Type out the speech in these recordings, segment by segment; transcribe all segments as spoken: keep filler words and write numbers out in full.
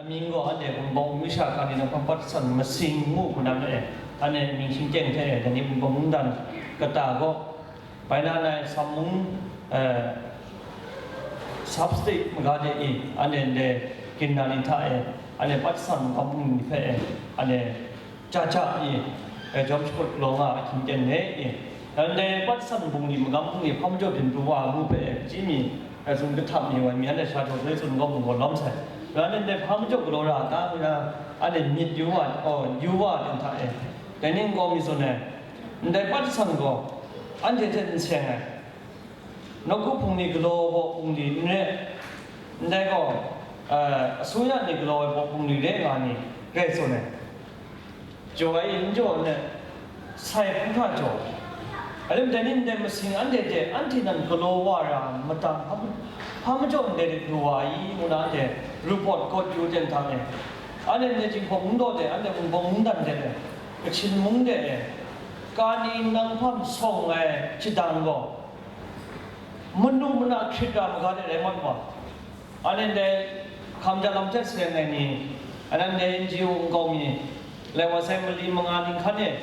Mying gaw anhte Wunpawng mung sha hkra ni nang hpang pat san masing ngu hku na ma e, anhte mying shingkyeng hte e, dai ni Wunpawng mungdan kata gaw, bai na nai Sam mung, eh, sub state maga de i, anhte ndai ginna ni hta e, anhte pat san makam bungli ni hpe e, anhte ja ja i, eh, jawm shakut galaw nga ahkying ten re i, ndai pat san bungli makam bungli hpa majaw byin pru wa ngu hpe e, chyi mi, eh, tsun kahtap mi wai mi, anhte sha jaw doi tsun gaw mung gaw lawm sai. Rai nna ndai hpa majaw galaw ra ta ngu na, anhte myit yu wa, oh, yu wa ten hta e, dai ni nkau mi tsun ai, ndai pat san gaw anhte hte n seng ai. Nawku hpung ni galaw ai bungli n re, ndai gaw, eh, asuya ni galaw ai bungli re nga ni rai tsun ai. Jaw ai n jaw ai, sai hpung hta jaw ai. Alim dai ni ndai masing anhte hte anhte nan galaw wa ra matang hpa, hpa majaw ndai rit lu wa i, ngu na anhte report kawt yu ten hta e. Anhte ndai Jinghpaw mung daw de, anhte Wunpawng mungdan de, Kachin mung de, kani nang hpam sawng ai shadang gaw, manu mana hkrit ra maga de rai mat wa. Anhte ndai hkam ja lam hte seng ai ni, anhte ndai N G O nkau mi, lai wa sai mali manga ni hkan e,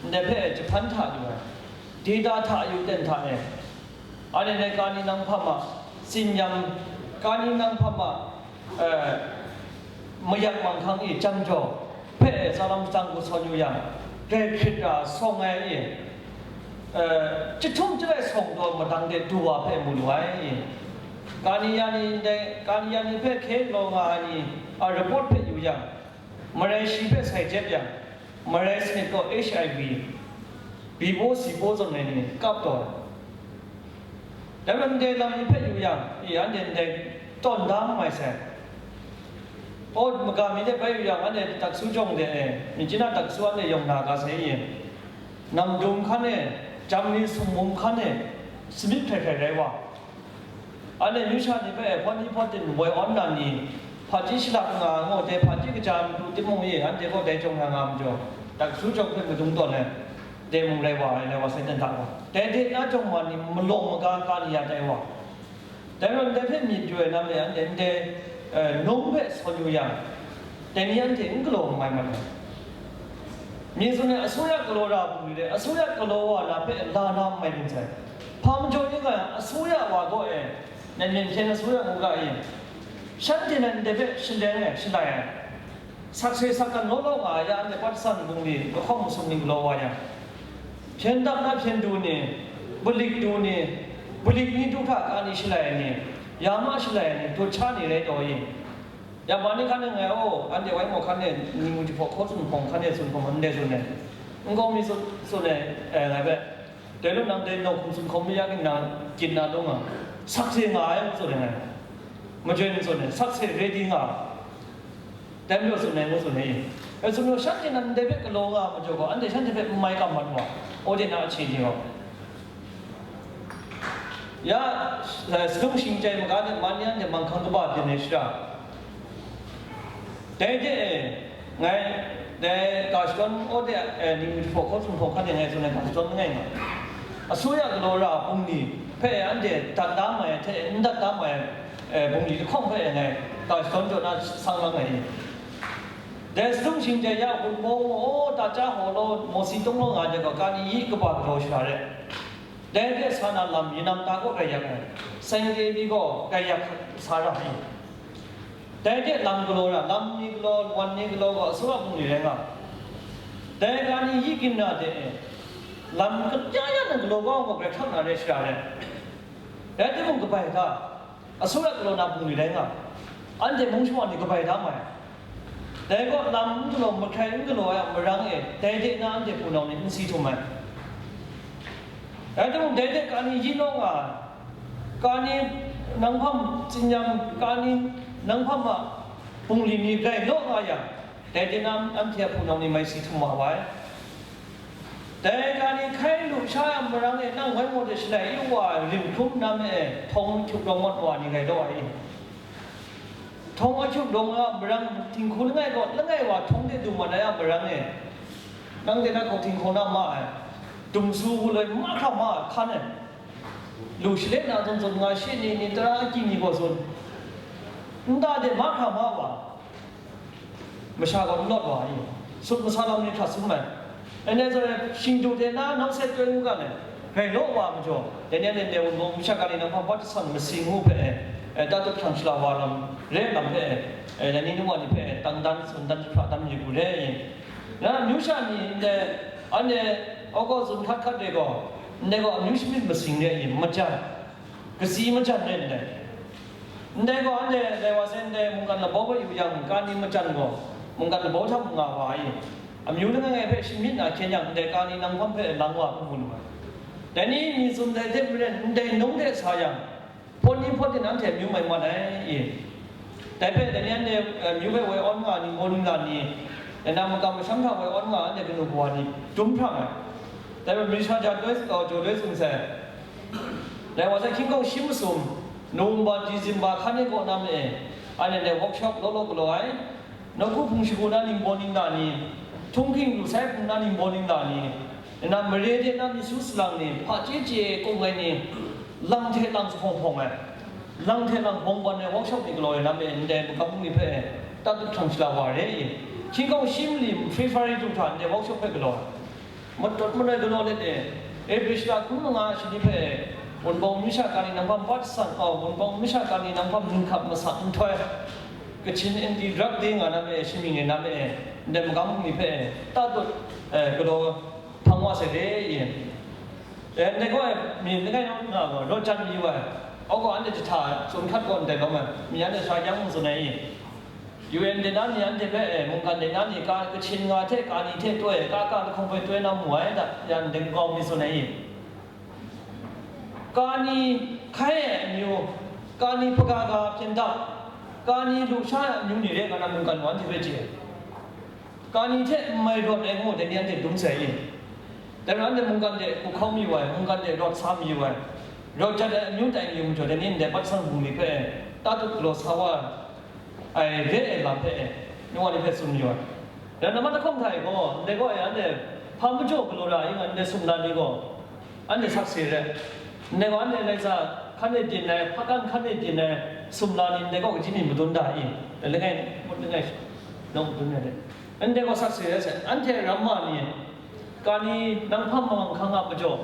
ndai hpe jahpan hta yu ai, data hta yu ten hta e, anhte ndai kani nang hpam a, tsinyam, kani nang hpam a, eh, mayak manghkang e, jam jaw hpe tsalam tsang hku sawn yu yang, grai hkrit ra sawng ai e, eh, chyahtum chyalai sawng taw madang de du wa hpe mu lu ai e. Kani ya ni ndai, kani ya ni hpe hkye galaw nga ai ni a report hpe yu yang, marai shi hpe sai jep yang, marai sanit gaw H I V, bi baw si baw zawn ai ni kap taw ai. Dai majaw ndai lam ni hpe yu yang, i, anhte ndai tawn da mai sai. Aw, maga mi hte bai yu yang, anhte taksu jawng de e, Myitkyina taksu anhte yawng na ga sai i, Namdum hkan e, Jamni sumhmung hkan e, samyit hkrai hkrai rai wa. Anhte myu sha ni hpe hpawt ni hpawt din woi awn na ni, hpaji shalak nga, ngu dai hpaji kaja matu timung e, anhte gaw dai jawng na nga majaw, taksu jawng hpe madung tawn ai. Dai mung rai wa ai, rai wa sai dan hta gaw, dai de na jawng ma ni malawng maga ka ni ya tai wa. Dai rai, dai hpe myit yu ai lam e, anhte ndai, eh, num hpe sawn yu yang, dai ni anhte n galaw mai mat ai. Myit tsun ai, asuya galaw ra bungli de, asuya galaw wa na hpe la na mai byin sai. Hpa majaw ning ai, asuya wa gaw e, nang myen hpyen asuya ngu ga e, shanhte nan ndai hpe shaleng ai, shalai ai. Sakse sakkan law law nga ai ya, anhte Pakistan bungli lahkawng masum ning galaw wa yang, hpyen dap na hpyen du ni, balik du ni, balik ni du hta ka ni shalai ai ni, ya ma shalai ai ni, dut sha ni rai taw i? Ya ma ni hkan e ngai, oh, anhte wai maw hkan e, ni mu jahpaw hkaw tsun hpawng hkan e tsun hpawng ndai tsun ai. Nkau mi tsun, tsun ai, eh, ngai hpe. Dai lung nang dai nawk hkum tsun hkawm mi ya ginna, ginna lung a, sakse nga ai ngu tsun ai ngai. Majoi n tsun ai, sakse ready nga. Dai majaw tsun ai ngu tsun ai. E tsun gaw, shanhte nan ndai hpe galaw nga ai majaw gaw, anhte shanhte hpe n mai kam mat wa, Audit na ahkye ni gaw. Ya, eh, sadung shing chyai maga de, man ni anhte manghkang kaba byin ai shara. Dai de, ngai, dai ga shadawn aw de, eh, ning myit hpaw hkaw tsun hpaw hkan de ngai tsun ai ga shadawn langai nga. Asuya galaw ra bungli hpe anhte dat da mai ai hte, n dat da mai ai, eh, bungli lahkawng hpe ngai ga shadawn jaw na sang lang ai. Dai sadung shing chyai ya, Wunpawng, aw, ta ja hkaw law, Mawsi Tawng law nga ai gaw, kani yi kaba galaw shara re. Dai de sa na lam, Yinam ta gaw grai yak ai, Seng Devi gaw grai yak sa ra ai. Dai de lam galaw ra, lam ni galaw, wan ni galaw gaw, asuya bungli rai nga. Dai ga ni yi ginna de e, lam kapya ya na galaw kau gaw, grai hkrak na re shara re. Rai timung, kabai hta, asuya galaw na bungli rai nga, anhte mung shawa ni kabai da mai. Dai gaw lam n galaw, mahkrai n galaw ai a marang e, dai de na anhte hpunau ni n si htum ai. Rai timung, dai de kani yi naw nga ai, kani nang hpam tsinyam, kani nang hpam a bungli ni rai naw nga yang, dai de na anhte a hpunau ni mai si htum wa ai. Dai kani hkai lu sha ai marang e, nang wai maw de shalai yu wa ai rim hkrum nam e, htawng hkyuk rawng mat wa ni rai law ai. Htawng ahkyuk rawng a marang, tinghku langai gaw, langai wa htawng de du mat ai a marang e, nang de na hkawhting hkaw na ma ai, dumsu wu loi mahkra ma ai hkan e, lu shalek na zawn zawn nga shi ni, ni tara akyi ni gaw zawn, nta de mahkra ma wa, masha gaw n lawt wa ai, sut masa lam ni hkrat sum ai. Anhte zawn e, shingdu de na nang se toi ngu ga le, grai law wa majaw, dai ni anhte ndai Wunpawng masha kani nang hpa Patsan masing ngu hpe, e, tatut hkrang shala wa lam, re lam hpe, e, dai ni nu wa ni hpe, tang dan, tsun dan, jahpra dan yu gu re. Na amyu sha ni ndai, anhte awgaw zun hkat hkat re gaw, ndai gaw amyu shamyit masing re, majan, katsi majan re ndai. Ndai gaw, anhte dai wa sai, ndai mungkan labaw hpe yu yang, kani majan gaw, mungkan labaw hta mung nga wa ai. Amyu langai ngai hpe shi myit na hkyen yang, ndai kani nang hpang hpe lang wa hpung mu lu ai. Dai ni myi tsun dai hte maren, ndai nung de sa yang, hpawt ni hpawt nin anhte amyu mai mat ai. Dai hpe, dai ni anhte, eh, amyu hpe woi awn nga ai ningbaw ningla ni, dai na makam masham hta woi awn nga ai anhte kanu kawa ni, dum hprang ai. Dai hpe Mrisha ja doi, eh, jaw doi tsun sai. Dai wa sai, hkying hkawng shi masum, November, December hkan e kaw na ma e, anhte ndai workshop law law galaw ai, nawku hpung shagu na ningbaw ningla ni, htunghking lu sai hpung na ningbaw ningla ni, nna mare de na myit su salang ni, hpache chye kung ai ni, lang hte lang sa hpawng hpawng ai, lang hte lang bawng ban ai workshop ni galaw ai lam e, ndai makam bungli hpe tatut hkrang shala wa re i, hkying hkawng shi mali February du hta ndai workshop hpe galaw ai. Matut manoi galaw let e, Ebrishla hkun manga shani hpe, Wunpawng masha kani nang hpang Patsan, oh, Wunpawng masha kani nang hpang ningkap masak nhtoi, Kachin N D drug de nga na me, shimying e na me, ndai magam hpung ni hpe, tatut, eh, galaw hpang wa sai de, ye. Eh, ndai gaw, mi langai nau nga gaw, rawt jan mayu ai, au gaw anhte jahta tsun hkat gaw ndai lawm ai, mi anhte sara yang tsun ai, ye. U N de na ni anhte hpe, e, mungkan de na ni ka, Kachin nga hte, kani hte toi, ka, ka lahkawng hpe toi na mu ai da, yan ding kau mi tsun ai i? Kani hkai ai amyu, kani hpaga ga hpyen dap, kani lusha ai amyu ni re nga na mungkan wa anhte hpe chye ai. Kani hte n mai rawt ai ngu, dai ni anhte dum sai i? Dai rai anhte mungkan de hku hkau mayu ai, mungkan de rawt sa mayu ai, rawt jat ai amyu tai mayu majaw, dai ni ndai Patsan bungli hpe tatut galaw sa wa ai. Ai, re ai lam hpe e, nu wa ni hpe tsun yu ai. Rai nna, ma lahkawng hta e gaw, ndai gaw e, anhte hpa majaw galaw ra ai nga, ndai sumla ni gaw, anhte sakse re. Ndai gaw, anhte laika hkan e byin ai, hpakan hkan e byin ai, sumla ni ndai gaw kaji ni madun da i? Langai, mut langai, nawng madun ai de. Ndai gaw sakse re sai, anhte ramma ni, kani nang hpang mangang hkang a majaw,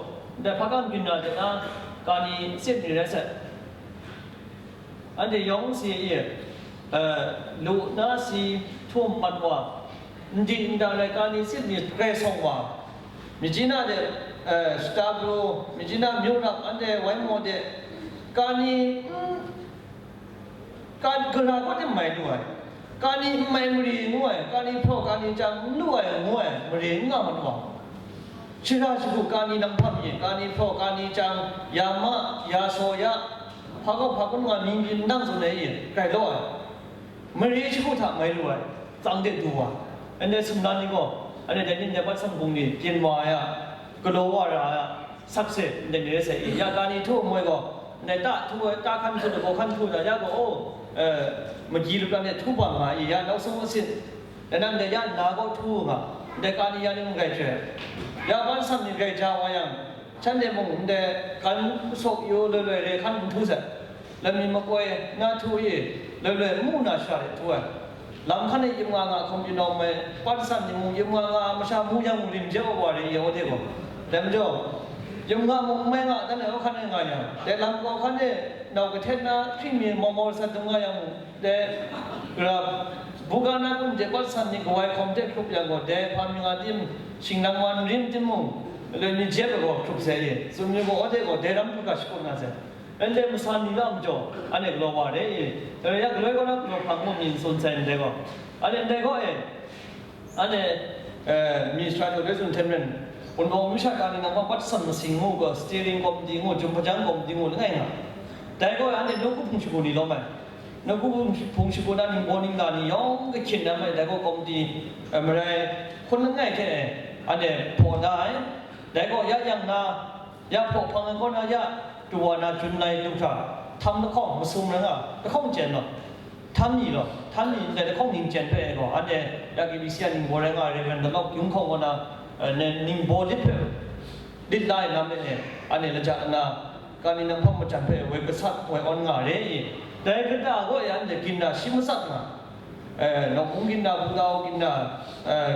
ndai hpakan byin ra de na, kani tsit ni rai sai. Anhte yawng si e, eh, lu na si htum mat wa, n di n da laika ni sit ni grai sawng wa, Myitkyina de, eh, Shata Bru, Myitkyina Myu Rap, anhte Wai Maw de, kani, mm, ka, gara kaw de n mai lu ai, kani n mai mari ngu ai, kani hpraw, kani chyang n lu ai ngu ai, mare n nga mat wa. Shara shagu kani nang hpang mi, kani hpraw, kani chyang, ya ma, ya saw ya, hpa kaw hpa kun nga mying byin ndang tsun ai e, grai law ai. Mare shagu hta mai lu ai, tsang de du wa. Ndai sumla ni gaw, anhte dai ni ndai Patsan bungli byin wa ai a, galaw wa ra ai a, sakse ndai ni rai sai i, ya kani htu nmoi gaw, ndai ta htu ai, ta hkan htu ai, gaw hkan htu ai, ya gaw, oh, eh, magyi lup lam de htu bang nga i, ya nau sung asin, dai nan ndai ya nna gaw htu u nga, ndai kani ya ni mung grai hkye ai. Ya ban san ni grai ja wa yang, shanhte mung ndai hkan sawk yu loi loi re hkan n htu sai. Lam mi makoi na htu i, loi loi n mu na shara de htu ai. Lam hkan e yim nga nga hkawm yu nau mai, Patsan ni mung yim nga nga masha mu yang mung rim jep ai wa re i, aw de gaw. Dai majaw, yim nga mung n mai nga, dan ai aw hkan e nga yang, dai lam kau hkan e nau kahten na hpring mi mau mau sat dung nga yang mung, dai, gara, buga na kun de Patsan ni kawai hkawm hte hkrup yang gaw, dai hpa mi nga tim, shingnang wa nrim tim mung, loi mi jep ai gaw hkrup sai e, tsun mi gaw, aw de gaw, dai ram hkrup ga shakut na sai. Ndai masa ni la majaw, anhte galaw wa re i, dai rai ya, galoi kaw na galaw hpang mu mi n tsun sai ndai gaw, anhte ndai gaw e, anhte, eh, mi sara jaw dai tsun hte maren, Wunpawng masha kani nang hpang Patsan masing ngu gaw, steering committee ngu, Jum Hpajang committee ngu langai nga. Dai gaw e anhte nawku hpung shagu ni lawm ai. Nawku hpung shagu na ningbaw ningla ni yawng kahkyin na mai, dai gaw committee, eh, marai hkun langai hte e, anhte hpaw da ai. Dai gaw ya yang na, ya hpaw hpang ai kaw na ya, du wa na jun lai du hkra, htam lahkawng masum rai nga, lahkawng chyen law, htam ni law, htam ni ndai lahkawng ning chyen hpe gaw, anhte ya K B C a ningbaw rai nga ai Reverend Dalok Yung Hkawng kaw na, eh, ne, ningbaw lit hpe, lit la ai lam e, anhte laja nna, kani nang hpang majan hpe woi gasat woi awn nga re i, dai kata gaw e anhte ginra shi matsat nga, eh, Nawkmung ginra, Bungdau ginra, eh,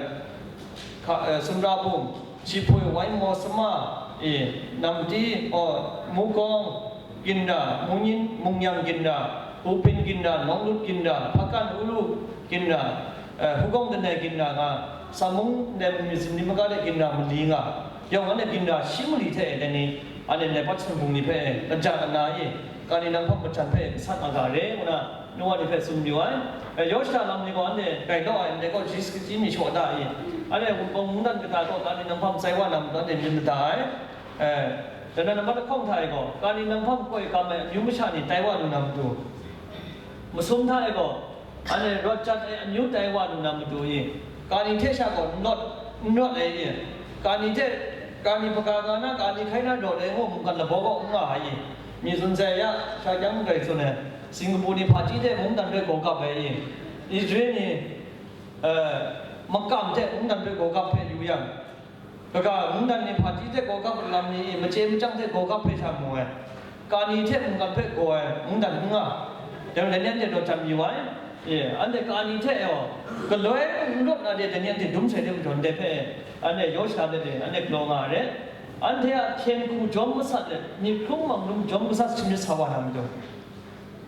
hka, eh, Sumra Bum, Jihpoi, Waimaw, Sama, eh, Namti, oh, Mukawng ginra, Mungyin, Mungyang ginra, Hupin ginra, Nawnglut ginra, Hpakan, Uru ginra, eh, Hugawng Danai ginra nga, Samung ndai mung myit zin ni maga de ginra mali nga, yawng anhte ginra shi mali hte e, dai ni, anhte ndai Patsan bungli hpe e, kaja kana e, Kani Nanghpam majan hpe e, gasat nga ga re, ngu na, nu wa ni hpe tsun mayu ai. Eh, Yawshda lam ni gaw anhte grai law ai, ndai gaw Jisu Hkristu mi shaw da i? Anhte Wunpawng mungdan kata gaw Kani Nanghpam tsai wa na matu anhte myit mada ai. Eh, dai na nambat lahkawng hta e gaw, Kani Nanghpam koi kam ai amyu masha ni tai wa lu na matu, masum hta e gaw, anhte rawt jat ai amyu tai wa lu na matu i? Kani hte sha gaw n rawt, n rawt ai i? Kani hte, Kani hpaga ga na, Kani hkai na rawt ai ngu mungkan lagaw gaw n nga ai i? Myit zun sai ya, sha kyang grai tsun ai, Singapore ni hpaji hte mungdan hpe gaw kap ai i? Israel ni, eh, makam hte mungdan hpe gaw kap hpe yu yang, kaga mungdan ni hpaji hte gaw kap lam ni i? Machye machyang hte gaw kap hpe sha mu ai, Kani hte mungkan hpe gaw ai mungdan n nga. Dai majaw, dai ni anhte rawt jat mayu ai. Ye, anhte Kani hte e gaw, galoi n rawt na de, dai ni anhte dum sai de majaw, ndai hpe anhte Yawshda de, anhte galaw nga ai re. Anhte a hpyen hku jawm masat let, myit hkrung mang lum jawm gasat shamyit sa wa na majaw,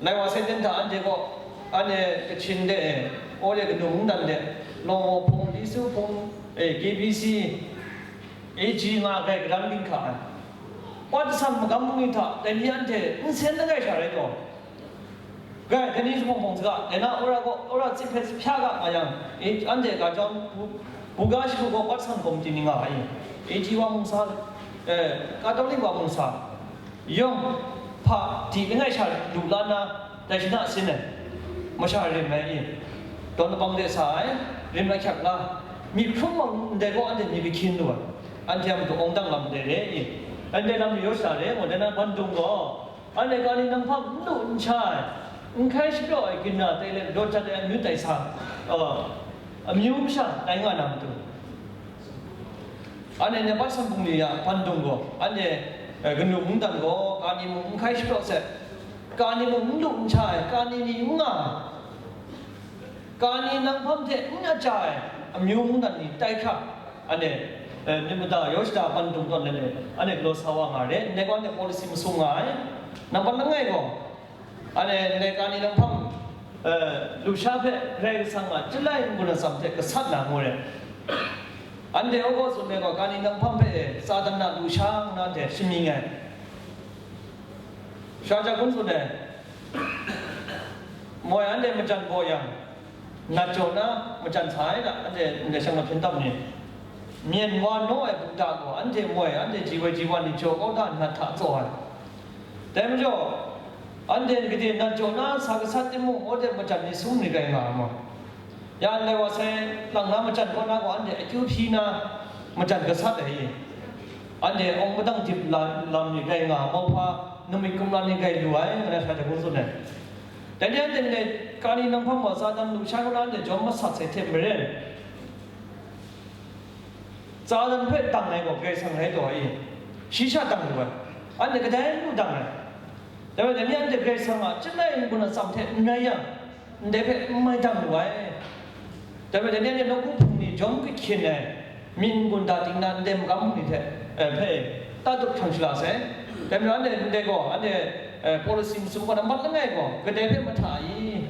lai wa sai ten hta anhte gaw, anhte Kachin de e, Awle kanu mungdan de, Lawngwaw hpung, Lisu hpung, eh, K B C, A G nga grai karan ging hka ai. Patsan magam bungli hta dai ni anhte nsen langai sha rai taw, grai, dai ni jahpawng hpawng saga, dai na wora gaw, wora tsip hpe hpya ga nga yang, eh, anhte ga jawm, bu-, buga shagu gaw Patsan komiti ni nga ai, A G wa mung sa, eh, Katolik wa mung sa, yawng hpa di langai sha lu la na, dai shana sin ai, masha rim ai i? Dawn labang de sa ai, rim ahkyak la, myit hkrum mang ndai gaw anhte myit kahkyin lu ai, anhte a matu awng dang lam ndai re i? Anhte lam mayu sha re, ngu dai na, Bandung gaw, anhte Kani Nanghpam n lu n sha ai, n hkai shapyaw ai ginra tai let, rawt jat ai amyu tai sa, uh, amyu masha tai nga na matu, anhte ndai Patsan bungli a Bandung gaw, anhte, eh, kanu mungdan gaw, Kani mung n hkai shapyaw sai, Kani mung n lu n sha ai, Kani ni n nga ai, Kani Nanghpam hte n aja ai amyu mungdan ni tai hkra, anhte, eh, myit mada Yawshda Bandung tawn let e, anhte galaw sa wa nga re, ndai gaw anhte policy masum nga ai. Nambat langai gaw, anhte ndai Kani Nanghpam, eh, lusha hpe Karai Kasang a chyalai n-gun atsam hte gasat na ngu re. Anhte August tsun ai gaw, Kani Nanghpam hpe Satan a lusha ngu na anhte shamying ai. Sha ja hkun tsun ai, moi anhte majan baw yang, nat jaw na majan sa ai da, anhte ndai shang na hpyen tam ni, myen wa naw ai bukta gaw, anhte moi, anhte ji woi ji wa ni jaw kau da, nat hta tsaw ai. Dai majaw, anhte gade nat jaw na sa gasat timung, anhte majan ni sum ni rai nga ai ma? Ya ndai wa sai lang na majan kaw na gaw, anhte akyu hpyi na majan gasat ai i? Anhte awng madang dip la-, lam ni rai nga, mauhpa namik kumla ni rai lu ai, ngu na sha hta hkun tsun ai. Dai ni anhte ndai Kani Nanghpam gaw Satan lusha kaw na anhte jawm masat sai hte maren, Satan hpe dang ai gaw Karai Kasang rai taw ai i? Shi sha dang lu ai. Anhte kadai n lu dang ai. Dai majaw, dai ni anhte Karai Kasang a chyalai n-gun atsam hte n rai yang, ndai hpe n mai dang lu ai. Dai majaw, dai ni anhte nawku hpung ni jawm kahkyin ai, myit n-gun da ting na ndai magam hpung ni hte, eh, hpe tatut hkrang shala sai. Dai majaw, anhte ndai gaw, anhte, eh, policy masum gaw nambat langai gaw, kadai hpe mahta i?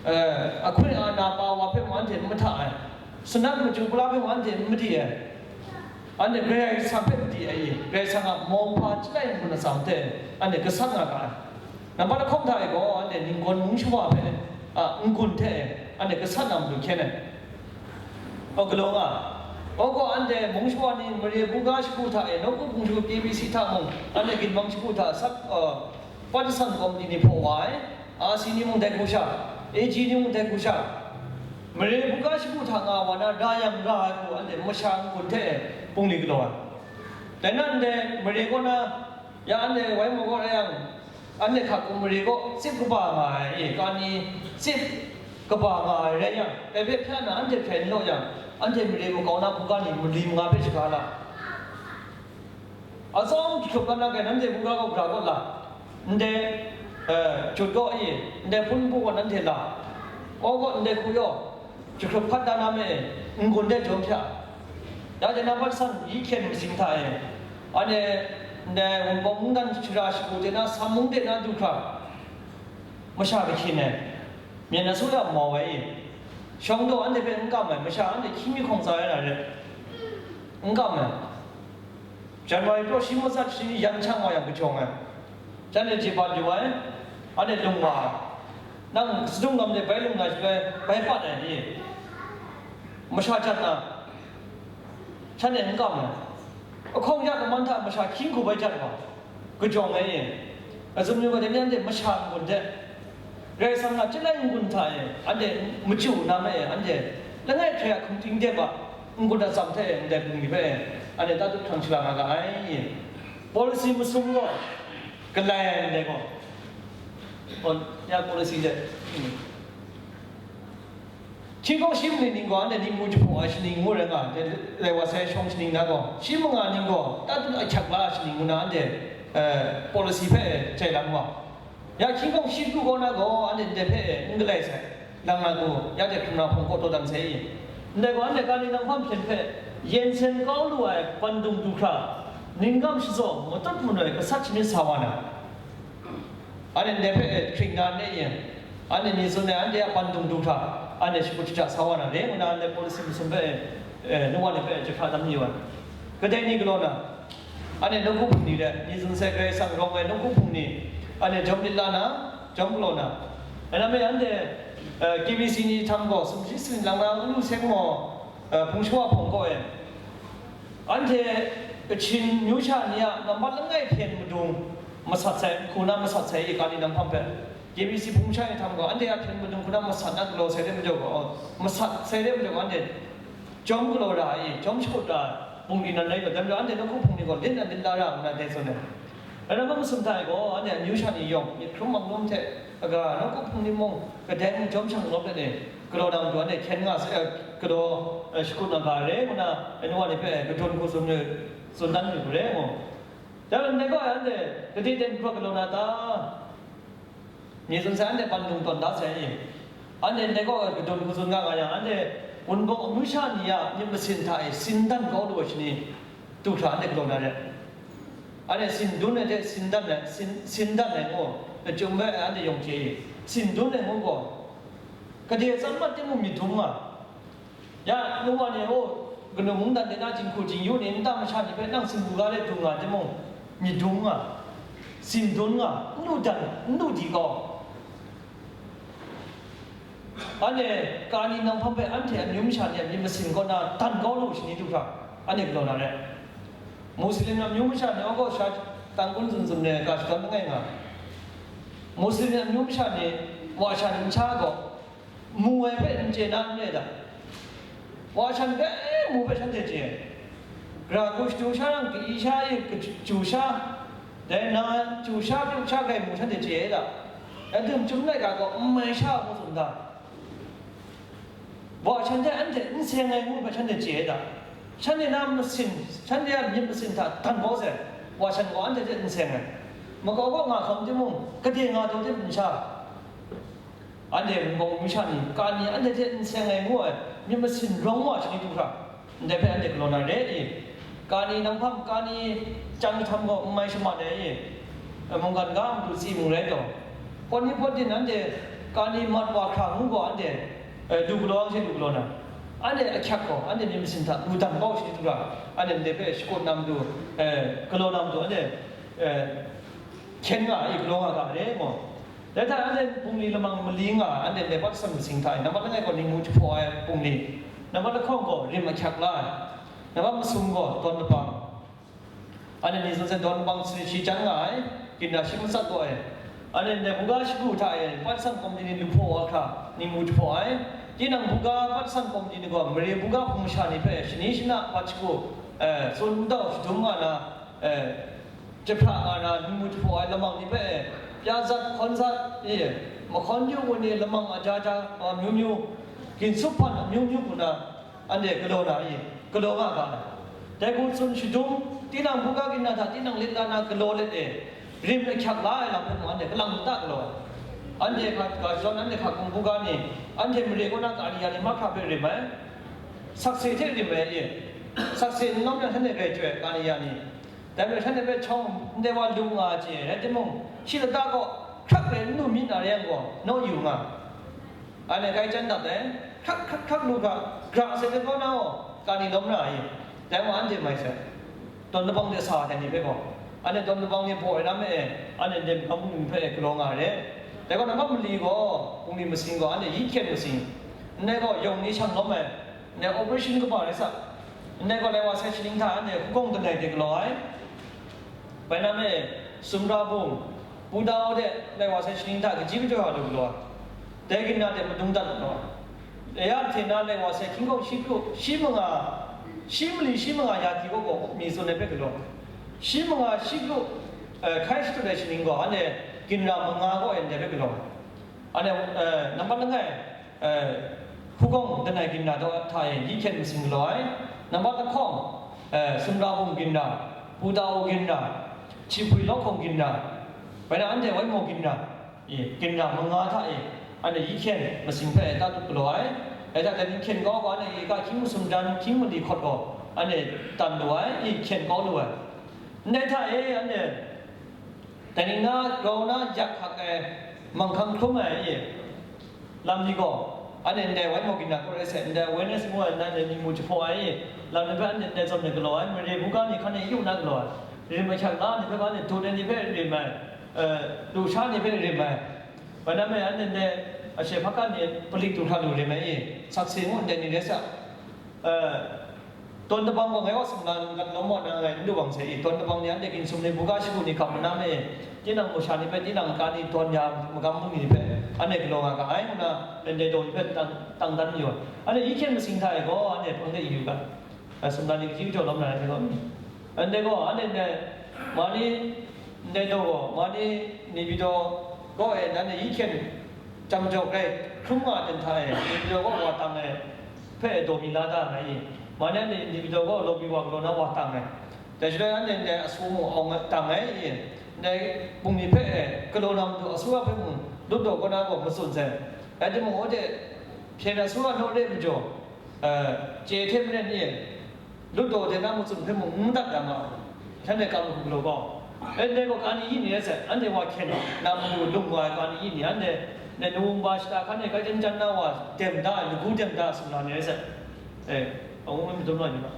Eh, ahkun ana pa wa hpe mung anhte n mahta ai. Sanat machyu pala hpe mung anhte n madi ai. Anhte Karai Kasang hpe madi ai i? Karai Kasang a mauhpa chyalai n-gun atsam hte anhte gasat nga ga ai. Nambat lahkawng hta e gaw, anhte ninggawn mung shawa hpe, a, n-gun hte e, anhte gasat na matu hkyen ai. Aw, galaw nga. Aw gaw, anhte mung shawa ni mare buga shagu hta e, nawku hpung shagu K B C hta mung, anhte ginmang shagu hta sak, a, Patsan komiti ni hpaw wa ai. A C ni mung dai hku sha, A G ni mung dai hku sha, mare buga shagu hta nga wa na ra yang ra ai hku, anhte masha n-gun hte bungli galaw ai. Dai na ndai mare kaw na, ya anhte Waimaw kaw rai yang, anhte hka kum mare kaw tsip kaba nga ai, e, Kani tsip kaba nga ai rai yang, dai hpe hpya na anhte hkrai n law yang, anhte mare makau na buga ni mali manga hpe shaga la. Atsawm jahkrup kau na hkrai nanhte buga gaw gara kaw la, ndai, eh, jut kaw i, ndai hpun hpu gaw nanhte la, Awgaw ndai hku yaw, jahkrup hpat da na me, n-gun de jawm hpya. Ya de na pat san yi hkyen masing hta e, anhte ndai Wunpawng mungdan shara shagu de na, Sam mung de na du hkra, masha kahkyin ai, myen na su ya mau ai i, shawng daw anhte hpe n kam ai, masha anhte hkying mi hkawng tsa ai na re, n kam ai. January pyaw shi matsat shi yan hkyang wa yang kajawng ai. Shanhte jebat yu ai, anhte lung wa ai. Nang sadung lam de bai lung na shi bai, bai pat ai ni? Masha jat na, shanhte n kam ai. Ahkawng ya kaman hta masha hkying hku bai jat wa, kajawng ai ni? Azum yu ga de, ni anhte masha n-gun de, Karai Kasang a chyeju n-gun hta e, anhte machyu na me e, anhte langai hkrai a hkum ting de ba, n-gun atsam hte e, ndai bungli hpe e, anhte tatu hkrang shala nga ga ai. Policy masum gaw, galai ai ndai gaw, oh, ya policy de, hmm. Hkying hkawng shi mali ning gaw, anhte ning mu jahpaw ai shaning ngu rai nga, dai wa sai shawng shaning na gaw, shi manga ning gaw, tatu ahkyak la ai shaning ngu na, anhte, eh, policy hpe e, chye lam wa. Ya hkying hkawng shi pru kaw na gaw, anhte ndai hpe n galai sai, lang na gaw, ya de hkrum na hpawng kaw taw dan sai i? Ndai gaw, anhte kani nang hpang hpyen hpe, yen sen kau lu ai bandung du hkra, ningkam shazaw matut manoi gasat shanit sa wa na, anhte ndai hpe hkring na ne yen, anhte ni tsun ai, anhte a bandung du hkra, anhte shakut shaja sa wa na, re ngu na, anhte policy masum hpe, eh, nu wa ni hpe jahkra dam yu ai. Kadai ni galaw na? Anhte nawku hpung ni de, ni tsun sai, Karai Kasang rawng ai nawku hpung ni, anhte jawm lit la na, jawm galaw na. Rai nna me anhte, eh, K B C ni htam gaw, sumshi singlang na, n lu seng maw, eh, hpung shawa hpawng kaw e, anhte Kachin myu sha ni a nambat langai hpyen madung masat sai, hku na masat sai, i ga ni nang hpang hpe, K B C hpung sha ni htam gaw, anhte a hpyen madung hku na masat na galaw sai de majaw gaw, masat sai de majaw gaw, anhte jawm galaw ra ai, jawm shakut ra ai, bungli nan rai gaw, dai majaw anhte nawku hpung ni gaw lit na lit la ra ngu na dai tsun ai. Rai nna, masum hta e gaw, anhte amyu sha ni yawng, myit hkrum maknum hte, aga, nawku hpung ni mung, kadai mung jawm shang lawp let e, galaw na matu anhte hkyen nga sai, eh, galaw, eh, shakut na ga re ngu na, anu wa ni hpe, eh, kadun hku tsun, tsun dan yu re ngu. Dai lam dai gaw, anhte gade ten hkrup galaw na ta? Myit tsun sai, anhte bandung tawn da sai i? Anhte ndai gaw kadun hku tsun nga nga yang, anhte Wunpawng amyu sha ni a myit masin hta e sindan kau lu ai shani du hkra anhte galaw na re. Anhte sin dun ai hte sindan ai, sin, sindan ai ngu, nachyum bai anhte yawng chye i? Sin dun ai ngu gaw, gade tsan mat timung myit dum nga. Ya, nu wa ni, oh, kanu mungdan de na jinghku jingyu ni, nta masha ni hpe nang sin buga de du nga timung, myit dum nga, sin dun nga, n lu dan, n lu di kau. Anhte kani nang hpang hpe anhte amyu masha ni a myit masin kaw na dan kau lu shani du hkra, anhte galaw na re. Muslim amyu masha ni gaw sha tangkun zun zun ai ga shadawn langai nga. Muslim amyu masha ni wa sha ni n sha gaw, mu ai hpe n chye na n rai ta? Wa shan hpe mu hpe shanhte chye ai. Gara hku shadu sha rang, ka-i sha e, kachyu sha, dai na chyu sha, pyu sha hkrai mu shanhte chye ai ta? Dai hte chyum laika gaw n mai sha ngu tsun ta? Wa shan hte anhte n seng ai ngu hpe shanhte chye ai ta? Shanhte na masin, shanhte a myit masin hta dan kau sai, wa shan gaw anhte hte n seng ai. Makau kaw nga hkam timung, gade nga taw tim n sha. Anhte Wunpawng amyu sha ni, kani anhte hte n seng ai ngu ai myit masin rawng wa shani du hkra, ndai hpe anhte galaw na re i? Kani nang hpang, kani chyang htam gaw n mai shamat ai i? Mungkan ga matu tsi mung rai taw, pawt ni pawt din anhte kani mat wa hkra ngu gaw anhte, eh, du galaw ang she du galaw na, anhte ahkyak gaw anhte myit masin hta lu dan kau shani du hkra, anhte ndai hpe shakut na matu, eh, galaw na matu anhte, eh, hkyen nga ai, galaw nga ga re ngu. Dai hta anhte bungli lamang mali nga ai, anhte ndai pat san masing hta e, nambat langai gaw ningmu jahpaw ai bungli, nambat lahkawng gaw rim ahkyak la ai, nambat masum gaw dawn labang. Anhte ni zawn sai dawn labang shi shi chyan nga ai, ginra shi matsat taw ai. Anhte ndai buga shagu hta e, pat san kawmji ni lu hpaw wa hkra, ningmu jahpaw ai. Tinang buga pat san kawmji ni gaw, mare buga hpung masha ni hpe shani shana pat shagu, eh, tsun dau shadum nga na, eh, jahpra nga na, ningmu jahpaw ai lamang ni hpe, pya zat, hkawn zat, e, mahkawn yu wa ni lamang aja ja, a, amyu myu, ginsup hpan amyu myu hku na, anhte galaw na i? Galaw nga ga ai. Dai hku tsun shadum, tinang buga ginra hta tinang lit la na galaw let e, rim ahkyak la ai lam hpe mung anhte kalang mung ta galaw ai? Anhte hka, ga shadawn anhte hka hkungga ni, anhte mare kaw na kani ya ni mahkra hpe rim ai, sakse hte rim ai e, sakse n lawm yang shanhte grai joi ai kani ya ni, dai majaw shanhte hpe hkyawm ndai wa lung nga ai chye ai, rai timung, shi lata kaw hkrak rai n lu myit na rai yang gaw, naw yu nga. Anhte kai chyan dat ai, hkrak hkrak hkrak lu hkra, gra sai hte kaw na gaw, kani lawm ra ai e, dai wa anhte mai sai. Dawn labang de sa ai ni hpe gaw, anhte dawn labang ni hpaw ai lam e, anhte ndai magam bungli hpe galaw nga ai. Dai gaw, nambat mali gaw, bungli masing gaw, anhte yi hkyen masing, ndai gaw, yawng ni shang lawm ai, ndai operation kaba rai sa, ndai gaw, lai wa sai shaning hta, anhte hkungga langai de galaw ai. Bai na me, sumra bung, pu da o de, lai wa sai shaning hta, kaji kajoi wa lu galaw ai. Dai ginra de madung dat galaw ai. Dai ya hte na lai wa sai hkying kaw shi kru, shi manga, shi mali shi manga ya hti kaw gaw mi tsun ai hpe galaw ai. Shi manga shi kru, eh, hkai shadut ai shaning gaw, anhte ginra manga kaw e ndai hpe galaw ai. Anhte, eh, nambat langai, eh, hkungga langai ginra daw hta e yi hkyen masing galaw ai. Nambat lahkawng, eh, sumra bung ginra, pu da o ginra, hpyi lawhkawng ginra, bai na anhte waimaw ginra, e, ginra manga hta e, anhte yi hkyen masing hpe tatut galaw ai. Dai hta dai ni hkyen kau gaw, anhte e ga hkying masum jan, hkying mali hkawt gaw, anhte tan lu ai, e, hkyen kau lu ai. Ndai hta e, anhte dai ni na grau na yak hkak ai manghkang hkrum ai, e, lam ni gaw, anhte ndai waimaw ginra kaw rai sai, ndai awareness ngu ai, ndai ni mu jahpaw ai, e, lam ni hpe anhte ndai zawn e galaw ai, mare buga ni hkan e yu na galaw ai, rim ahkyak la ni hpe, anhte dut ai ni hpe rim ai, eh, lusha ni hpe rim ai, bai na me, anhte ndai ashe hpakan ni palik du hkra lu rim ai, e, sakse ngu ndai ni rai sa. Eh, dawn labang gaw ngai gaw sumla gat lawm wa na ngai n du bang se i, dawn labang ni anhte ginsum ni, buga shagu ni hkam manam e, tinang masha ni hpe tinang ka ni dawn ya magam bungli ni hpe anhte galaw nga ga ai ngu na, ndai daw ni hpe tang, tang dan mayu ai. Anhte yi hkyen masing hta e gaw, anhte hpang de yu ga, a, sumla ni kaji kajau lawm na ai hte gaw, anhte gaw, anhte ndai, ma ni, ndai daw gaw, ma ni, Nepidaw kaw e, nanhte yi hkyen jam jau rai hkrum nga ai ten hta e, Nepidaw kaw wa tang ai, hpe daw mi la da nga i, ma ni anhte Nepidaw kaw lawpyi wa galaw na wa tang ai, dai shaloi anhte ndai asu mung awng tang ai i, ndai bungli hpe e galaw na matu asu a hpe mung lut daw kaw na gaw matsun sai, rai timung, anhte hpyen asu a naw re majaw, eh, chye hte maren i, lut daw de na matsun hpe mung n dat da ma ai. Shanhte kam hku galaw kau. E, ndai gaw kani yi ni rai sai, anhte wa hkyen na matu lung wa ai kani yi ni, anhte, ndai Nungba shata hkan e kai jan jan na wa dem da ai, lagu dem da ai sumla ni rai sai. E, angu madum na ni ma.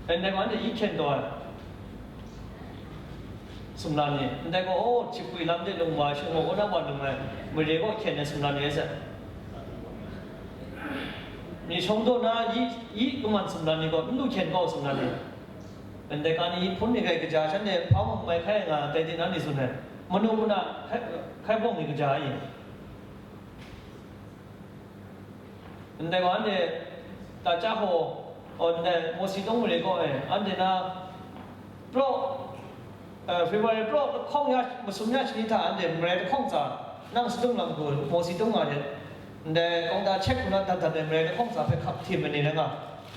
E, ndai gaw anhte yi hkyen taw ai. Sumla ni, ndai gaw, oh, hpyi lap de lung wa ai, shingmawk kaw na wa lung ai, mare kaw hkyen ai sumla ni rai sai. Myi shawng daw na yi, yi kaman sumla ni gaw, n lu hkyen kau sumla ni. Ndai ka ni yi hpun ni rai kaja, shanhte hpa mung mai hkai nga, dai de na ni tsun ai. Manu mana hkai, hkai bawng ni kaja ai. Ndai gaw anhte, ta cha hpaw, o, ndai Mawsi Tawng mare kaw e, anhte na, praw, eh, February praw lahkawng ya, masum ya shani hta anhte marai lahkawng tsa, nang sadung lam hku Mawsi Tawng nga de, ndai kawng da chek nna dat dat ai marai lahkawng tsa hpe hkap htim ai ni rai nga,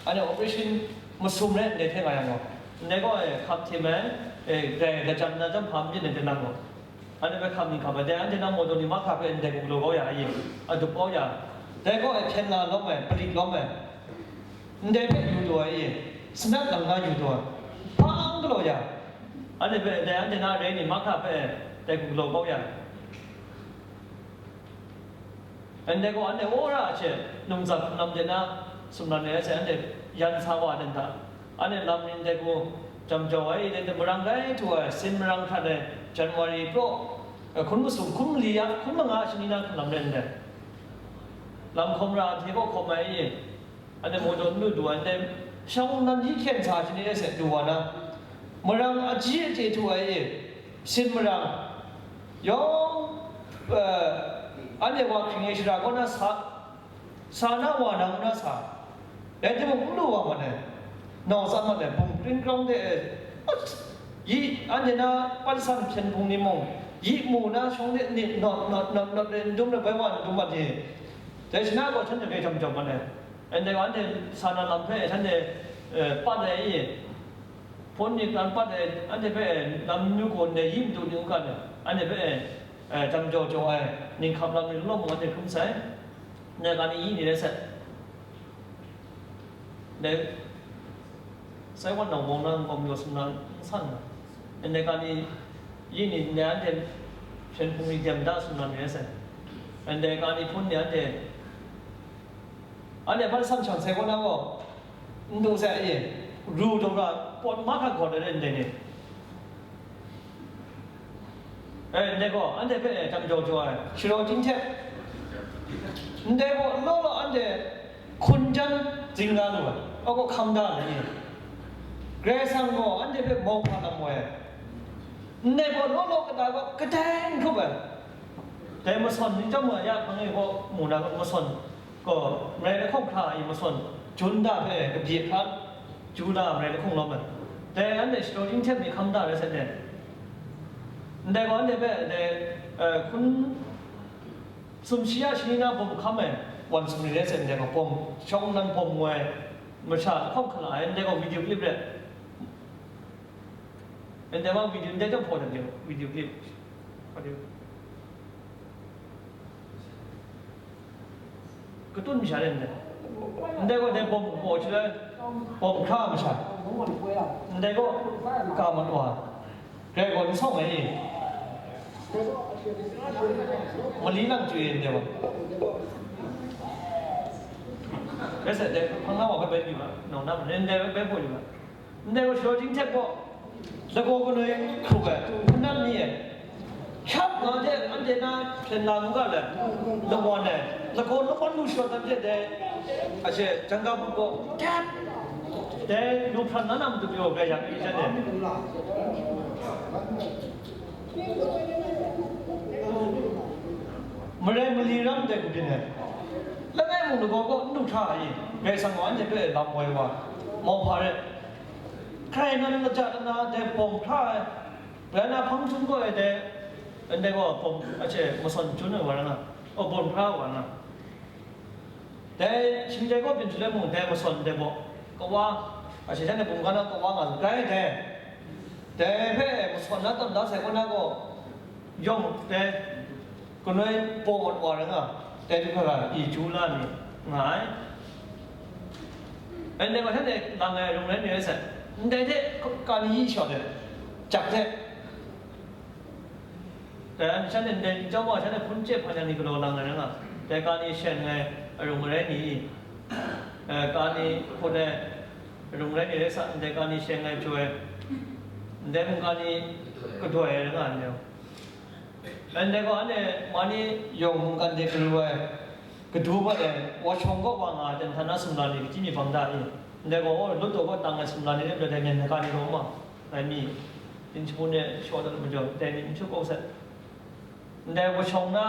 anhte operation masum rai ndai hte nga yang gaw, ndai kaw e hkap htim ai, eh, dai lachyam na chyawm hpa n myit ai hte nang gaw. Anhte hpe hkam ni hkam ai, dai anhte na mawdaw ni mahkra hpe ndai hku galaw kau ya ai, adup kau ya, dai kaw e hpyen la lawm ai, parik lawm ai, ndai hpe yu taw ai, sanat lam na yu taw ai, hpa n galaw ya, anhte hpe dai anhte na arei ni mahkra hpe dai hku galaw kau ya. Ndai gaw anhte wora a hte, num zat hpung lam de na, sumla ni ai hte anhte yan sa wa ai ten hta, anhte lam ning dai gaw, jam jau ai, dai hte marang rai htu ai, sin marang hkrat ai, January praw, eh, hkun masum, hkun mali ya, hkun manga shani na hkam lam rai ndai. Lam hkawm ra ai hte gaw hkawm ai, Anhte mawdaw n lu du ai, ndai shawng nnan yi hkyen sa ai ni rai sai, du wa na, marang aji aje htu ai e, sin marang, yawng, eh, anhte wa hkring e shara kaw na sa, sa na wa na ngu na sa, rai timung, n lu wa mat ai, nau tsam mat ai, bung kring krawng de e, yi, anhte na pansan hpyen hpung ni mung, yi mu na shawng de ni, nawt, nawt, nawt, nawt, n dum ai, bai wa n dum mat ni, dai shana gaw, shanhte hpe jam jam mat ai. Anhte, anhte sa na lam hpe shanhte, eh, pat ai i? Hpun ni tan pat ai, anhte hpe lam nu gaw ndai yi madu ni n kan ai, anhte hpe, eh, jam jaw jaw ai, ninghkap lam ni law mung anhte hkrum sai, ndai ga ni yi ni rai sai. Ndai, sai wan nang wong na nkau majaw sumla n san na, ndai ga ni yi ni ndai anhte hpyen hpung ni dem da sumla ni rai sai. Ndai ga ni hpun ni anhte, anhte hpan san shang sai kaw na gaw, n du sai, e, ru daw ra, pawt mahkra gaw ai ndai ni. E, ndai gaw, anhte hpe jam jaw jaw ai, sharaw chyinghtet. Ndai gaw, law law anhte hkun jan zing la lu ai, a gaw hkam da ai ni. Karai Kasang gaw anhte hpe mauhpa lam woi ai. Ndai gaw, law law kata gaw, kadai n hkrup ai. Dai masawn ni chyawm wa ya hpang e gaw, mu na gaw masawn gaw, marai lahkawng hkra a i masawn, Jun da hpe kabye hkra, Ju da marai lahkawng lawm ai. Dai anhte shadaw chyinghtet ni hkam da rai sai de. Ndai gaw anhte hpe dai, eh, hkun sumshi ya shani na bawm hkam ai wan sumri rai sai, ndai gaw bawm, shawng nnan bawm ngoi, masha lahkawng hkala ai, ndai gaw video clip rai. Ndai gaw video, ndai chyawm hpaw dat de, video clip. Audio. Katun masha rai ndai. Ndai gaw dai bawm hpaw shi rai, bawm hkra masha. Ndai gaw ka mat wa. Grai gaw n sawng ai ni. Mali lang chyu e ndai gaw. Rai sa dai, hpang na wa hpe bai yu ga, nau na ma, ndai bai hpaw yu ga. Ndai gaw shadaw chyinghtet gaw, lagaw kanoi hkruk ai, hpunat mi ai, shat nga de, anhte na hpyen la ngu ga le, lawan ai, lagaw lawan lu shadaw dan hte dai, a she, jangga but gaw, kyat, dai, lu hpran na na matu pyaw grai yak mi jan ai. Marai mali ram dai ku byin ai, langai mung lagaw gaw n du hkra ai, Karai Kasang gaw anhte hpe lam woi wa, mauhpa rai. Hkrai nan laja lana dai bawm hkra ai, rai na hpang htum gaw ai dai, ndai gaw bawm, a she, masawn chun ai wa rai nga, o, bawm hkra ai wa rai nga. Dai shingtai gaw byin hte mung dai masawn dai baw, kawa, a she, shanhte bungga na kawa nga grai dai, dai hpe masawn na tawn da sai kaw na gaw, yawng dai, Kanoi bawng awt wa rai nga, dai du hkra i chyu la mi nga ai. Ndai gaw shanhte lang ai arung rai mi rai sai, ndai hte ka ni yi shawt ai, jak hte. Dai shanhte ndai chyawm wa shanhte hpun chye hpan yang ni galaw lang ai rai nga, dai ka ni shen ai arung rai mi, eh, ka ni hput ai arung rai mi rai sa, ndai ka ni shen ai jaw ai, ndai mung ka ni kadoi ai rai nga ai. Ndai gaw, anhte mani yawng mungkan de garu ai, kadu bat ai, wa shawng kaw wa nga ai, dan htan na sumla ni, kaji mi bang da i? Ndai gaw, lut taw kaw tang ai sumla ni, dai myen hkra ni rawng ma, ngai mi, din shagun e shaw dat majaw, dai ni n htu kau sai. Ndai wa shawng na,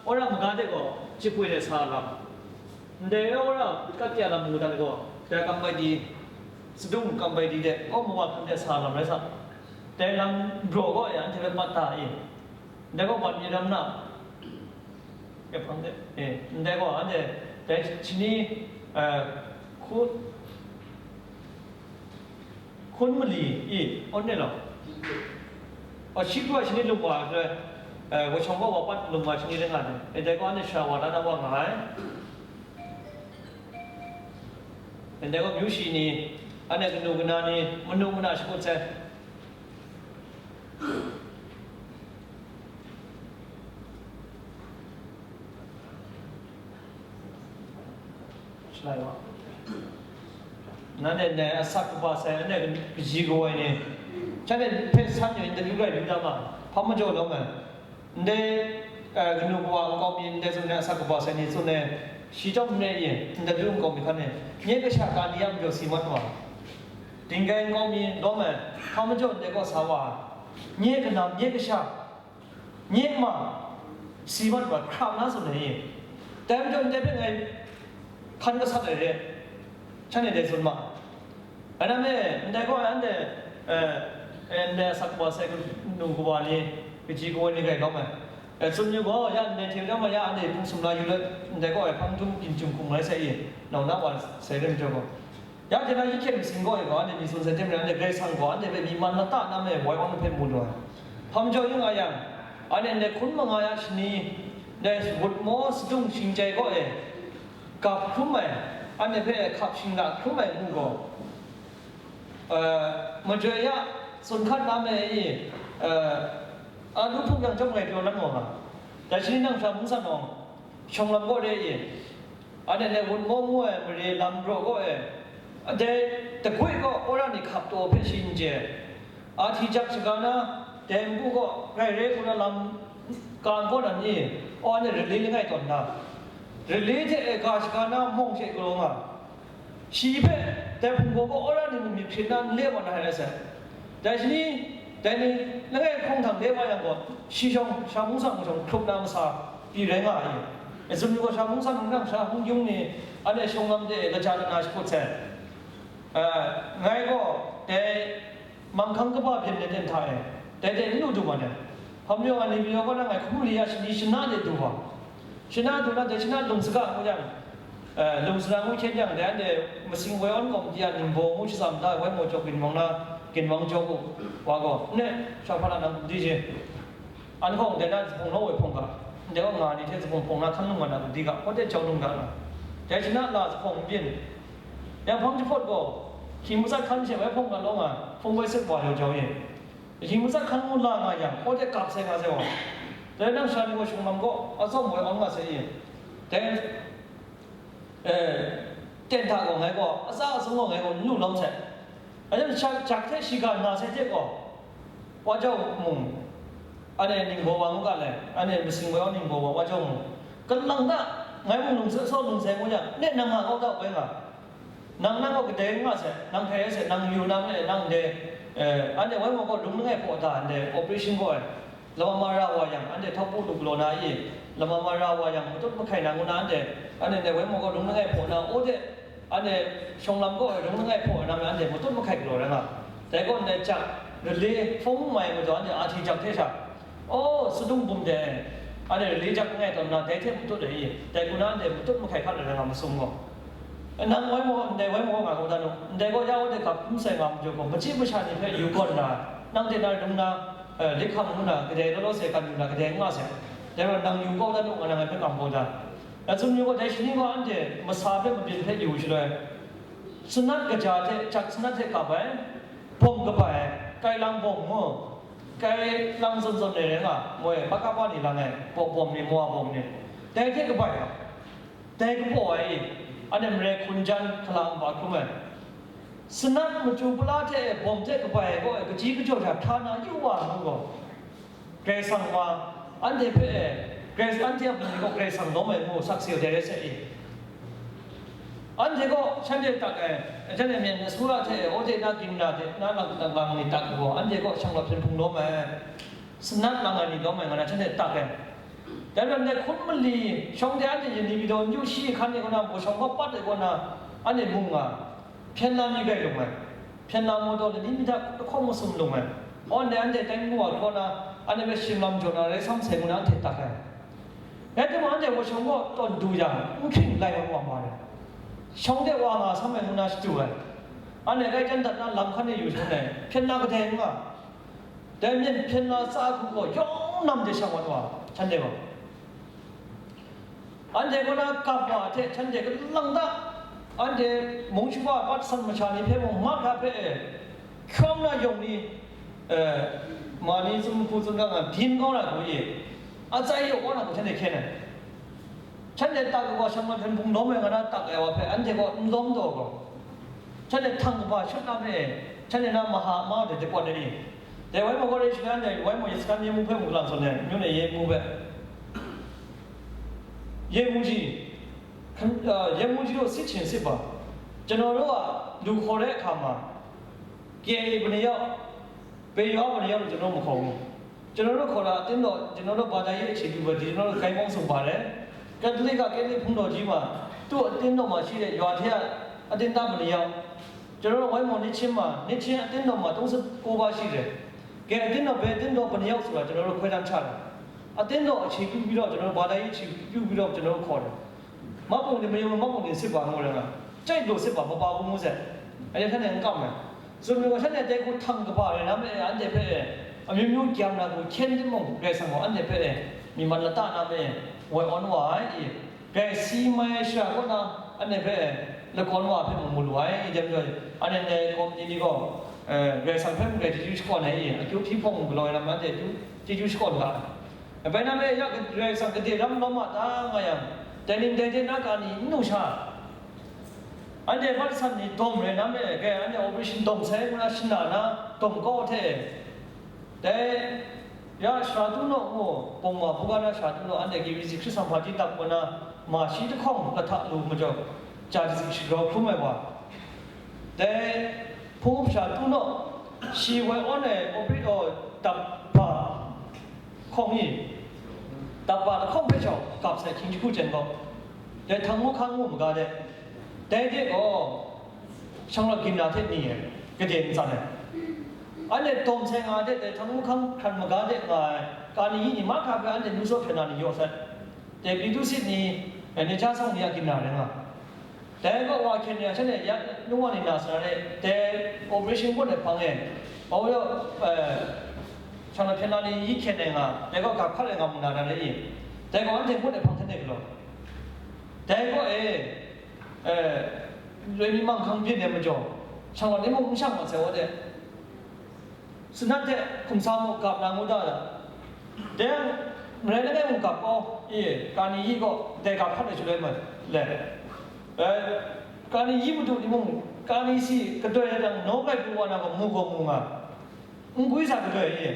wora maga de gaw, chyip poi de sa lam, ndai wora kat ya lam mu dat gaw, dai kam bai di, sadung kam bai di de, kaw mawa hkan de sa lam rai sa. Dai lam braw gaw, ya, anhte hpe mat da i? Ndai gaw mat mi ram na? Kehpang de, eh, ndai gaw anhte dai shani, eh, hku-, hkun mali i, awn ne law? O, shi hkru a shani lung wa, eh, wa shawng gaw wa pat lung wa shani rai nga ai. Eh, dai gaw anhte shara wa la na wa nga ai. Ndai gaw myu shi ni, anhte kanu kana ni, manu mana shakut sai. Shalai wa. Nanhte ndai asak kaba sai, nanhte kaji kawoi ni, shanhte hpe san yu interview rai lu da ma, hpa majaw lawm ai. Ndai, eh, kanu kawa nkau mi, ndai tsun ai asak kaba sai ni tsun ai, shi chyawm n rai i, ndai lu nkau mi hkan e, nye kasha ka ni a majaw si mat wa. Dinggai nkau mi lawm ai, hpa majaw ndai kaw sa wa, nye kanam, nye kasha, nye ma, si mat wa, hkra na tsun ai i. Dai majaw ndai hpe ngai hkan gasat ai re, shanhte dai tsun ma. Anhte, ndai gaw anhte, eh, eh, ndai asak wa sai kanu kawa ni, kaji kawa ni rai lawm ai. Eh, tsun yu gaw, ya ndai hte rau ma ya, anhte hpung sumla yu let, ndai gaw ai hpang htum ginjum hkum rai sai i, nau na wa sai rai majaw gaw. Ya hte na, yi hkyet masing gaw e gaw, anhte myit tsun sai hte maren, anhte Karai Kasang gaw anhte hpe myi man lata na me woi awn hpe mu lu ai. Hpa majaw yu nga yang, anhte ndai hkun manga ya shani, ndai wut maw sadung shing chyai gaw e, gap hkrum ai, anhte hpe hkap shingla hkrum ai ngu gaw, eh, majoi ya, sun hkat na me i, eh, a lu hpuk yang chyawm ngai pyaw nan gaw nga, dai shani nang hkra mung san awng, shawng lam gaw re i, anhte ndai wut maw ngu ai mare lam raw gaw e, dai dagwi gaw wora ni hkap taw hpe shi n chye, a hti jak shaga na, dai npu gaw rai re ngu na lam ka n kaw na ni, anhte rali langai tawn na, rali hte e ga shaga na mawng she galaw nga, shi hpe dai hpung gaw gaw wora ni mung myit hpyin na n le wa na rai sai. Dai shani, dai ni langai hkawng htang le wa yang gaw, shi shawng, sha mung san shawng hkrup na masa pyi rai nga ai. E, tsun yu gaw, sha mung san nang sha hung yung ni, anhte shawng lam de gaja na shakut sai. Eh, ngai gaw dai manghkang kaba byin ai ten hta e, dai de n lu du mat ai. Hpa majaw nga ni majaw kaw na ngai hkum mali ya shani shana de du wa. Shana du na, dai shana lung saga ngu yang, eh, lung sara ngu hkyen yang, dai anhte masing woi awn kawm di a ningbaw ngu shatsam da, woi maw jaw ginwang na, ginwang jaw u, wa gaw, n ne, sha hpa na nang di je. An hkawng dai na zuphpawng law woi hpawng ga, ndai kaw nga ni hte zuphpawng hpawng na hkan lung nga na gudi ga, hpawt de jau lung ga na, dai shana la zuphpawng n byin. Yang hpang jahpawt gaw, hkying matsat hkan she woi hpawng ga law nga, hpung woi sek wa jau jau ye. Hkying matsat hkan ngu la nga yang, hpawt de gap sai nga sai wa. Dai nang sha ni gaw shawng lam gaw, atsawm woi awn nga sai ye. Dai, eh, ten hta gaw ngai gaw, atsa atsung gaw ngai gaw n lu lawm sai. Anhte jak, jak hte shiga na sai hte gaw, wa jau mung, anhte ningbaw wa ngu ga le, anhte masing woi awn ningbaw wa, wa jau mung, kalang ta, ngai mung lung saw lung sai ngu yang, ne nang nga kau ta bai nga, nang nang gaw kadai nga sai, nang hkrai sai, nang yu na ma le, nang de, eh, anhte woi maw gaw lung langai hpaw da, anhte operation gaw ai, lama ma ra wa yang, anhte htawk pu lu galaw na i, lama ma ra wa yang, matut mahkai na ngu na anhte, anhte ndai woi maw gaw lung langai hpaw na, o de, anhte shawng lam gaw ai rung langai hpaw ai na me anhte matut mahkai galaw rai nga. Dai gaw ndai jak, rale hpung mai majaw anhte a hti jak hte sha, aw, sadung bum de, anhte rale jak langai tawn na, dai hte matut ai i, dai hku na anhte matut mahkai hkat rai nga masum gaw. Nang woi maw, ndai woi maw nga kau dan u, ndai gaw ya woi de gap hkum sai nga majaw gaw, machyi masha ni hpe yu gawn na, nang de na rung na, eh, lik hkam ngu na, kadai law law sai kan yu na, kadai n nga sai. Dai gaw nang yu kau dan u, nga nang ngai hpe ngam kau dan. Dai tsun yu gaw, dai shani gaw anhte masa hpe mabyin hpe yu shaloi, sanat kaja hte jak sanat hte kap ai, bawm kabai ai, kai lang bawm ngu, kai lang zawn zawn ai rai nga, moi, P K P ni lang ai, bawm, bawm ni, mawa bawm ni, dai hte kabai ai, dai kabaw ai, anhte mare hkun jan hkala nba hkrum ai, sanat machyu pala hte bawm hte kabai ai gaw, kaji kajaw sha hkra na yu wa ngu gaw, Karai Kasang wa, anhte hpe, Karai, anhte a hpung gaw Karai Kasang lawm ai ngu sakse ai dai rai sai i. Anhte gaw shanhte tak ai, shanhte myen sura hte, o de na ging na de, na lang, lang, lang ni tak gaw, anhte gaw shanglawt hpyen hpung lawm ai, sanat lang ai ni lawm ai nga na shanhte tak ai. Dai rai nna hkun mali, shawng de anhte yin ni mi daw n yu shi hkan e kaw na, maw shawng maw pat e kaw na, anhte mu nga. Hpyen na mi bai lung ai, hpyen na maw taw lani mi hta lahkawng masum lung ai, aw ndai anhte tai n mu ai hkaw na, anhte hpe shim lam jaw na rai sam sai ngu na anhte tak ai. Rai timung, anhte wa shawng gaw tawn du yang, n hkring lai wa wa ma ai, shawng de wa nga sam ai ngu na shadu ai. Anhte rai jan dat na lam hkan e yu shangun ai, hpyen na kadai n nga, dai myen hpyen na tsa hku gaw yawng nam de shang wat wa, shanhte gaw. Anhte kaw na kap wa hte shanhte kalang ta, anhte mung shawa pat san masha ni hpe mung mahkra hpe e, hkyawm na yawng ni, eh, ma ni tsun hku tsun ga nga byin kau na hku e, atsai yaw kau na hku shanhte hkyen ai. Shanhte tak ai wa shang mat hpyen hpung lawm ai nga na tak ai wa hpe anhte gaw n lawm taw gaw, shanhte htang kaba shut na hpe e, shanhte na maha ma de depawt ai ni? Dai wai maw, Korin shana ni wai maw, Yisakar ni mu hpe mung lang zawn ai, amyu ni ye mu hpe. ရဲမှူးကြီး၊ ခင်ဗျ၊ အာ၊ ရဲမှူးကြီးတို့ စစ်ချင်စစ်ပါ။ ကျွန်တော်တို့က လူခေါ်တဲ့အခါမှာ KIA ဘယ်နှစ်ယောက်၊ ဘယ်ရွာဘယ်နှစ်ယောက်လို့ ကျွန်တော်တို့မခေါ်ဘူး။ ကျွန်တော်တို့ခေါ်တာ အသင်းတော်၊ ကျွန်တော်တို့ဘာသာရေးအခြေပြုပဲ၊ ဒီကျွန်တော်တို့ ဂိုဏ်းပေါင်းစုံပါတယ်။ ကက်သလစ်က ကက်သလစ်ဘုန်းတော်ကြီးမှာ၊ သူ့အသင်းတော်မှာရှိတဲ့ ရွာထဲကအသင်းသားဘယ်နှစ်ယောက်၊ ကျွန်တော်တို့ ဝိုင်းမော်နှစ်ချင်းမှာ၊ နှစ်ချင်းအသင်းတော်မှာ သုံးဆယ့်ကိုးပါးရှိတယ်။ ကဲ၊ အသင်းတော် ဘယ်အသင်းတော် ဘယ်နှစ်ယောက်ဆိုတာ ကျွန်တော်တို့ ခွဲတမ်းချတယ်။ အသင်းတော်အခြေပြုပြီးတော့ ကျွန်တော်တို့ ဘာသာရေးအခြေပြုပြီးတော့ ကျွန်တော်တို့ခေါ်တယ်။ မှတ်ပုံတင်၊ မယုံရင် မှတ်ပုံတင်စစ်ပါလို့လည်း ကြိုက်လို့စစ်ပါ၊ မပါဘူးမို့ဆက်။ Anhte hkran e n kam ai. Tsun mi gaw, shanhte dai hku htang kaba rai na ma e, anhte hpe e, amyu myu kyam na hku hkyen timung, Karai Kasang gaw anhte hpe e, myi man lata na ma e, woi awn wa ai i, grai si mai shara kaw na, anhte hpe e, lakawn wa hpe mung mu lu ai i, dai majaw, anhte ndai kawmni ni gaw, e, Karai Kasang hpe mung grai chyeju shakawn ai i, akyu hpyi hpawng galaw ai lam anhte akyu chyeju shakawn ga ai. Bai na ma e, ya Karai Kasang gade ram lawm a ta nga yang, dai ning dai de na ga ni n lu sha, anhte Protestant ni dawm rai na me, ke anhte operation dawm sai ngu na shana na dawm kau hte, dai ya Shara Tunaw ngu, Bawngma hpung ga na Shara Tunaw, anhte K B C Hkristu Hpang Hpaji dap ngu na ma shi jahkawng lahta lu majaw, ja latsin shagrau hkrum ai wa, dai hpung Shara Tunaw, shi woi awn ai operation, dap ba hkawng ni, dap ba lahkawng hpe shau gap sai hkying jahku jen gaw, dai Htang Mu Hkang ngu maga de, dai de gaw, shanglawt ginra hte ni ai, gade ntsan ai. Anhte dawm sai nga de, dai Htang Mu Hkang hkran maga de nga ai, kani yi ni mahkra hpe anhte nu saw hpyen na ni yaw sai. Dai Petru sit ni, dai ni ja sawng ni a ginra rai nga. Dai gaw wa hkyen ni a shanhte ya, nu wa ni na sa na re, dai operation bawt ai hpang e, Paulu, eh, shanglawt hpyen na ni yi hkyen ai nga, dai gaw ga hkat ai nga mu na ra re i? Dai gaw anhte ngut ai hpang hte ne galaw? Dai gaw e, eh, loi mi manghkang byin ai majaw, shanglawt ni mung n shang mat sai wa de. Sanat hte hkumsa muk gap na ngu da, dai marai langai mung gap gaw, i, kani yi gaw dai gap hkat ai shaloi ma le, eh, kani yi madu ni mung, kani si gadoi ai jang, naw grai pru wa na gaw mu gaw mu nga, n gwi sa gadoi i,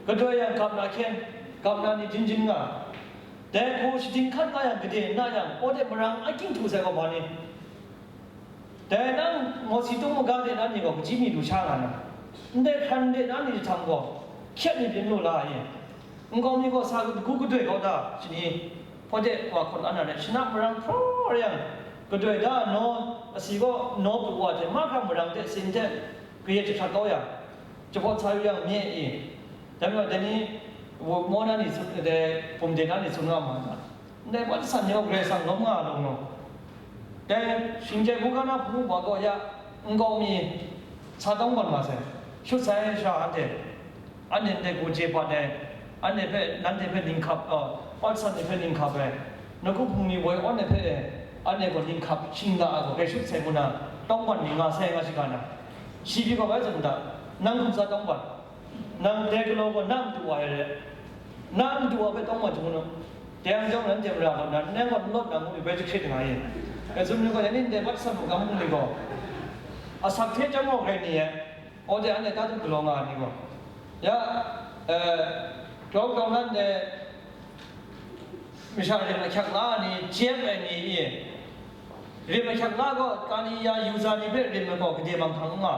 gadoi yang gap na hkyen, gap na ni jin jin nga, dai hku shading hkat nga yang gade n na yang, aw de marang a king htu sai gaw ma ni? Dai nang Mawsi tung maga de na ni gaw kaji mi lu sha nga na? Ndai hkran de na ni htam gaw, hkyet mi byin lu la ai? Nkau mi gaw sa kagu kadoi kau ta, shani? Hpawde wa hkawt la na re, shana marang hpraw rai yang, kadoi da naw, asi gaw naw pru wa hte, mahkra marang hte sin hte kayat jahkrat kau yang, jahpawt sa yu yang, mye i? Dai majaw, dai ni, maw na ni tsun, dai bum de na ni tsun nga ma na? Ndai Protestant ni gaw Karai Kasang lawm nga a law, dai shinggyai hkungga na hpung wa gaw ya, nkau mi sa tawng ban ma sai, shut sai sha anhte, anhte ndai gaw je bat ai, anhte hpe, nanhte hpe ninghkap, uh, Protestant ni hpe ninghkap ai, nawku hpung ni woi awn ai hpe, anhte gaw ninghkap shingga ai gaw grai shut sai ngu na, tawng ban ni nga sai nga shiga na, shi pyi gaw bai tsun da, nang hkum sa tawng ban. Nang dai galaw gaw na matu wa ai re, na matu wa hpe tawng wa jung nu, dai yang jawng nanhte mara gaw na, nang gaw n lawt na ngu mi bai jahkrit nga ye. Dai tsun ni gaw, ya ni ndai mat san hkam hpung ni gaw, asak hte chyawm gaw grai ni e, aw de anhte ta du galaw nga ai ni gaw, ya, eh, grau grau nan de, masha rim ahkyak la ai ni, jep ai ni i, rim ahkyak la gaw, kani ya yuza ni hpe rim ai gaw, gade manghkang n nga.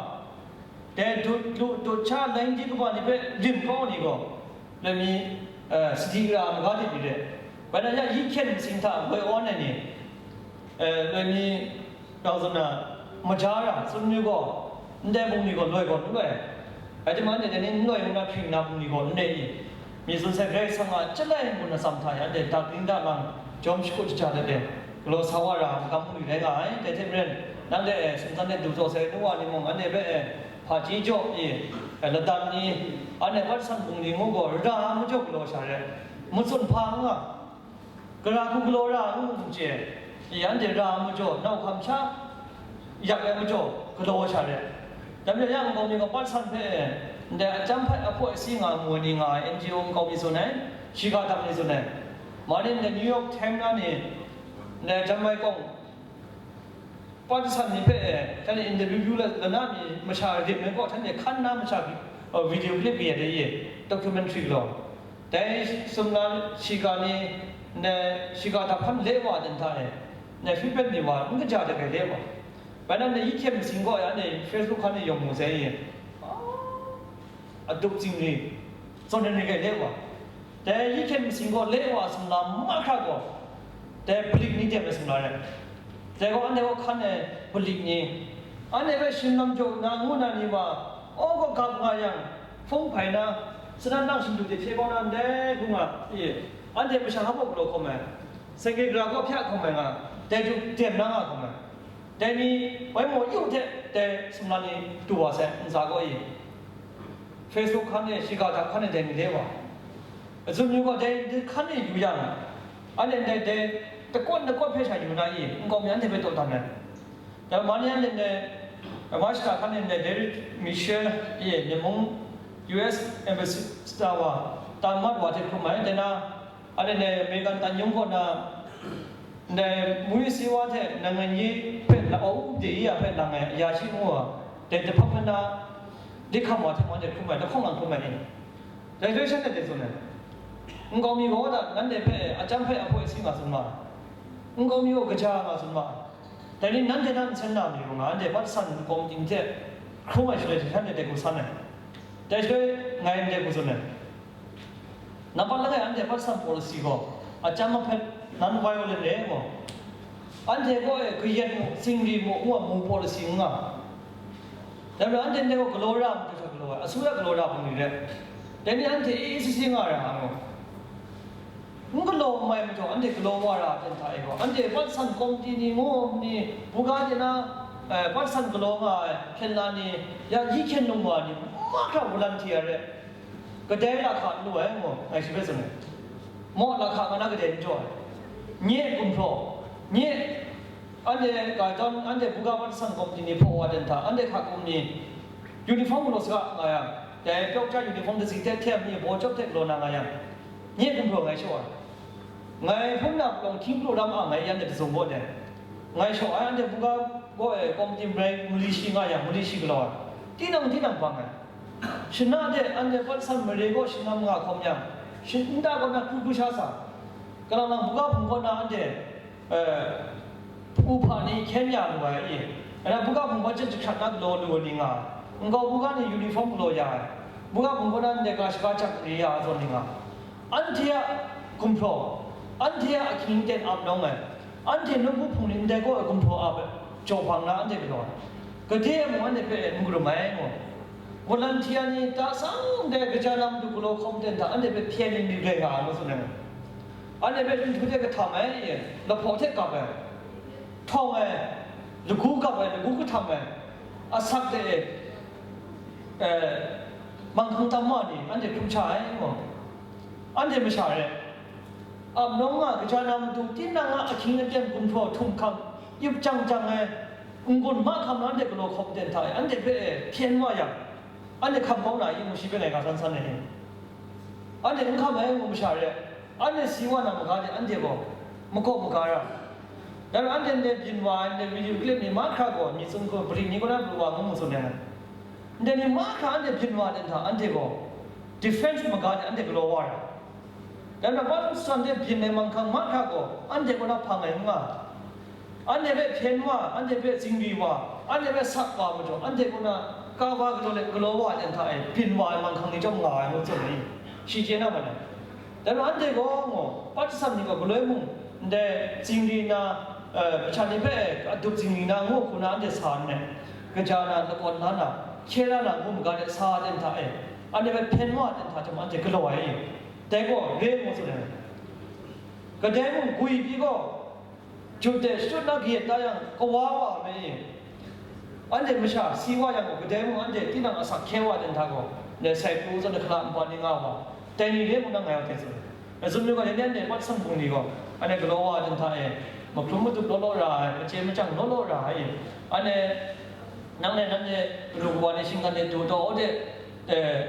Dai dut, lu, dut sha, laing di kaba ni hpe rim kau ni gaw, loi mi, eh, sadi ra maga lit myit re. Bai na ya, yi hkyen masing hta woi awn ai ni, eh, loi mi, Tau zawn na, maja ra, tsun mi gaw, ndai bungli gaw loi gaw n loi. Rai timung, anhte dai ni n loi ngu na hpring na bungli gaw n re i? Myi tsun sai Karai Kasang a chyalai ngu na tsam hta e, anhte dakning dalang, jawm shakut shaja let e, galaw sa wa ra, magam bungli rai nga ai. Dai hte maren, nang dai e, sumsat e du zaw sai nu wa ni mung, anhte hpe e, hpaji jaw i, e, ladan ni, anhte Protestant bungli ngu gaw, ra ai majaw galaw sha re, matsun hpa n nga. Gara hku galaw ra ngu n chye, i anhte ra ai majaw, nau hkam sha yak ai majaw, galaw sha re. Dai majaw, ya nkau mi gaw Protestant hpe, ndai a chyam hpat a hpaw si nga mu ai ni nga ai, N G O nkau mi tsun ai, shiga dang ni tsun ai. Ma ni ndai New York Times na ni, ndai Jamai kawng, Protestant ni hpe, hta ni interview la, la na mi masha rim ai gaw, hta ni hkan na masha, uh, video clip kayat ai e, documentary galaw. Dai sumla shiga ni, ndai shiga hta hkan le wa ai hta e, ndai feedback ni wa, n kaja de gai le wa. Bai na ndai yi hkyen masing gaw ya ndai Facebook hkan e yawng mu sai e. Adup zingri, zawn ai ni gai le wa. Dai yi hkyen masing gaw le wa sumla mahkra gaw, dai palik ni tep ai sumla rai. Dai gaw anhte gaw hkan ai palik ni, anhte hpe shinglam jaw na ngu na ni wa, aw gaw gap nga yang, hpung hpai na, sadan nang shindu de hpye kau na ndai hku nga, i, anhte masha hpa galaw hkawm ai, sengke gara gaw hpya hkawm ai nga, dai du dem na nga hkawm ai. Dai ni, wai maw yu hte dai sumla ni du wa sai, ntsa gaw i. Facebook hkan e, shiga hta hkan e dai ni le wa. Azun yu gaw dai ni hkan e yu yang, anhte ndai dai, dai, dakawt dakawt hpe sha yu na i, nkau mi anhte hpe taw dan ai. Dai mani anhte ndai, Mashta hkan e ndai Derek Michel i, Nyamung U S Ambassador wa, tan mat wa hte hkrum ai, dai na, anhte ndai American tan yung kaw na, ndai mui si wa hte nangan ye hpe la-, au, de ya hpe lang ai, ya shi ngu wa, dai jahpap na, di hkam wa hte mung anhte hkrum ai, lahkawng lang hkrum ai ni. Dai hpe shanhte dai tsun ai. Nkau mi gaw da, nanhte hpe, a chyam hpe a hpoi si nga tsun ma ai. Nkau mi gaw kaja nga tsun ma ai. Dai ni nanhte nan nsen na mi gaw nga, anhte Pakistan kawm ting hte hkrum ai shaloi hte shanhte dai hku san ai. Dai shaloi ngai ndai hku tsun ai. Nampat langai anhte Pakistan policy gaw, a chyam a hpe non-violent re gaw, anhte gaw e kayan mu, tsingri mu, ngu a mu policy n nga. Dai majaw anhte ndai gaw galaw ra ai majaw hta galaw ai, asuya galaw ra hpung ni re. Dai ni anhte e e si si nga ra ai gaw, n galaw mai majaw, anhte galaw wa ra ai hta e gaw, anhte Pakistan komiti ni ngu ni, buga de na, eh, Pakistan galaw nga ai hkyen la ni, ya, yi hkyen lung wa ni, mahkra volunteer re. Kadai lahka n lu ai, ngu, ngai shi hpe tsun ai. Maw lahka nga na kadai n jaw ai. Nye gumhpraw, nye, anhte ga tawn, anhte buga Pakistan komiti ni hpaw wa dan hta, anhte hka kum ni uniform galaw saga nga yang, dai pyaw ja uniform datsi hte htem ni baw chyawp hte galaw na nga yang, nye gumhpraw ngai shaw ai. Ngai hpung na palawng hkying pru lam a ngai yan de dazung gaw dai. Ngai shaw ai, anhte buga gaw e, komiti marai mali shi nga yang, mali shi galaw ai. Tinang, tinang bang ai. Shana de anhte Pakistan mare gaw shanam nga hkawm yang, shi-, nta kaw na hkru hkru sha sa, kalang lang buga hpung kaw na anhte, eh, u hpa ni hkyen ya lu ai i, nna buga hpung kaw chyet jahkrat na galaw lu ai ni nga ai, nkau buga ni uniform galaw ya ai, buga hpung kaw na ndai ga shaga jak re ya ai zawn ni nga ai. Anhte a gumhpraw, anhte a ahkying ten ap nawng ai, anhte nawku hpung ni ndai gaw ai gumhpraw ap ai, jaw hpang na anhte galaw ai. Gade mung anhte hpe n karum ai, ngu. Volunteer ni ta sang ndai kaja na matu galaw hkawm ten hta anhte hpe hpyen ni myit rai nga ai, ngu tsun ai. Anhte hpe nhtu hte kahtam ai, lahpaw hte kap ai, htawng ai, lagu kap ai, lagu kahtam ai, asak de e, eh, manghkang tam wa ni anhte hkrum sha ai, ngu. Anhte masha re, ap nawng nga kaja na matu, tinang a ahkying aten gumhpraw htum hkam, yup jang jang ai, n-gun mahkam na anhte galaw hkawm ten hta e, anhte hpe e hpyen wa yang, anhte hkam kau na i, ngu shi hpe ngai ga san san ai. Anhte n hkam ai, ngu masha re, anhte si wa na maga de, anhte gaw makawp maga ra. Dai majaw anhte ndai byin wa ai, ndai video clip ni mahkra gaw, myit tsun hku, bri ni kaw na pru wa, ngu mu tsun ai. Ndai ni mahkra anhte byin wa ai hta, anhte gaw defense maga de anhte galaw wa ai. Dai majaw, Pakistan de byin ai manghkang mahkra gaw, anhte kaw na hpang ai n nga. Anhte hpe hpyen wa, anhte hpe zingri wa, anhte hpe sak wa majaw, anhte kaw na kaba galaw let galaw wa ai hta e, byin wa ai manghkang ni chyawm nga ai, ngu tsun ai. Shi chye na ma ai. Dai majaw anhte gaw, ngu, Pakistan ni gaw galoi mung, ndai zingri na, eh, masha ni hpe adup zingri na ngu hku na anhte sa nna, kaja na, lakawn la na, hkye la na ngu maga de sa ai hta e, anhte hpe hpyen wa ai hta chyawm anhte galaw ai. Dai gaw re ngu tsun ai. Kadai mung gwi pyi gaw, jut de shachyut na kayat da yang, kawa wa ai. Anhte masha si wa yang gaw, kadai mung anhte tinang asak hkye wa ai hta gaw, ndai sai pru zawn hkala npa ni nga wa, dai ni re ngu na ngai wa hte tsun. Azun nu gaw, dai ni anhte Pakistan hpung ni gaw, anhte galaw wa ai hta e, mahkrum matup law law ra ai, machye machyang law law ra ai. Anhte, nang le nanhte kanu kawa ni shinggan de du taw de, eh,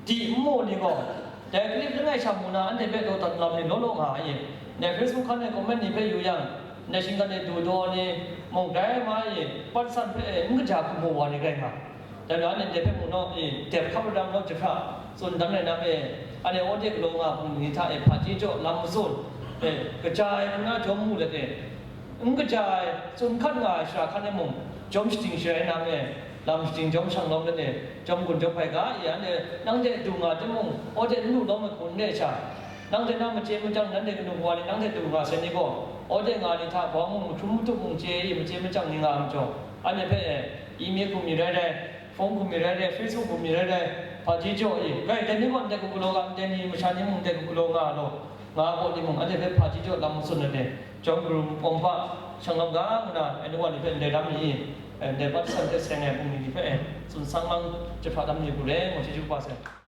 di nmu ni gaw, dai clip langai sha mu na anhte hpe daw dat lam ni law law nga ai. Ndai Facebook hkan e comment ni hpe yu yang, ndai shinggan e du daw ni mung grai ma ai, Pakistan hpe n kaja hku mu wa ni rai nga. Dai majaw anhte ndai hpe mu naw i, dep hkap radam naw jahkra tsun dan rai na me, anhte aw de galaw nga hpung ni hta e hpaji jaw lam matsun, e, kaja ai nna jawm mu let e, n kaja ai, tsun hkat nga ai shara hkan e mung, jawm shating sharai na me, lam shating jawm shang lawm let e, jawm gun jawm hpai ga i, anhte nang hte du nga timung, aw de n lu lawm ai hku n re ai sha, nang hte na machye machyang, nanhte kanu kawa ni nang hte du nga sai ni gaw, aw de nga ni hta bawng mung, mahkrum matup mung chye i, machye machyang ni nga ai majaw, anhte hpe e, email hkum mi rai rai, phone hkum mi rai rai, Facebook hkum mi rai rai, hpaji jaw i, gai, dai ni gaw ndai hku galaw ga, ndai ni masha ni mung ndai hku galaw nga law, nga gaw ni mung, anhte hpe hpaji jaw lam matsun let e, Jawm karum awng hpa, shang lam ga nna, anhte wa ni hpe ndai dam mi, eh, ndai bat san hte seng ai bungli ni hpe, eh, tsun sang mang jahpra dam ni hku re, ngu chyeju kaba sai.